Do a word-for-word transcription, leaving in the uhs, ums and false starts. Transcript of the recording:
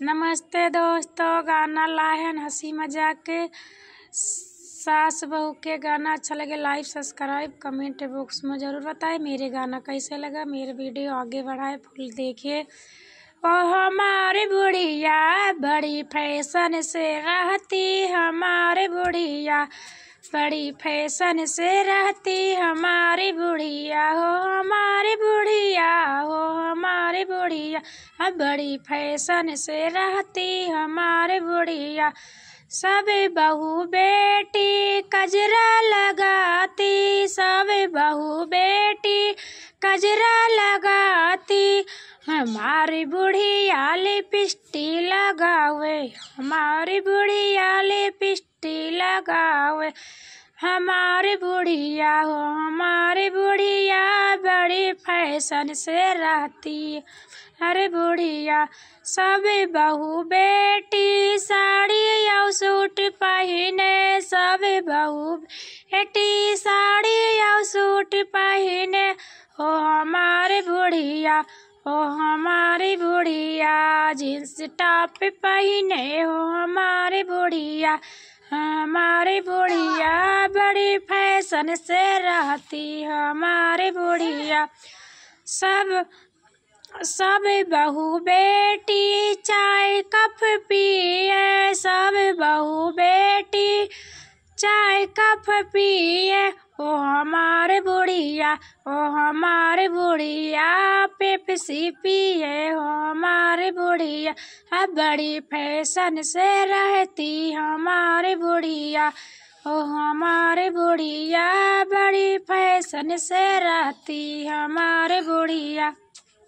नमस्ते दोस्तों, गाना लाहन हँसी मजाक के, सास बहू के गाना अच्छा लगे, like, subscribe, comment box में जरूर बताएं। मेरे गाना कैसे लगा, मेरे video आगे बढ़ाए, full देखिए। ओ हमारी बुढ़िया बड़ी fashion से रहती, हमारी बुढ़िया बड़ी fashion से रहती, हमारी बुढ़िया हो, हमारी बुढ़िया हो, हमारी बुढ़िया, हाँ, बड़ी fashion से रहती हमारी बुढ़िया। सब बहू बेटी कजरा लगाती, सब बहू बेटी कजरा लगाती, हमारी बुढ़िया lipstick लगावे, हमारी बुढ़िया lipstick लगावे, हमारी बुढ़िया हो, हमारी बुढ़िया बड़ी fashion से रहती। अरे बुढ़िया, सब बहू बेटी साड़ी और suit पहिने, सब बहू बेटी साड़ी और suit पहिने, ओ हमारी बुढ़िया, ओ हमारी बुढ़िया, jeans top पहिने, ओ हमारी बुढ़िया, हमारी बुढ़िया बड़ी fashion से रहती, हमारी बुढ़िया। सब, सब बहू बेटी चाय कप पिए, सब बहू बेटी चाय कप पिए, ओ हमारे बुढ़िया, ओ हमारे बुढ़िया, Pepsi पिए, ओ हमारे बुढ़िया, अब बड़ी fashion से रहती हमारे बुढ़िया, ओ हमारे बुढ़िया, बड़ी fashion से रहती हमारे बुढ़िया।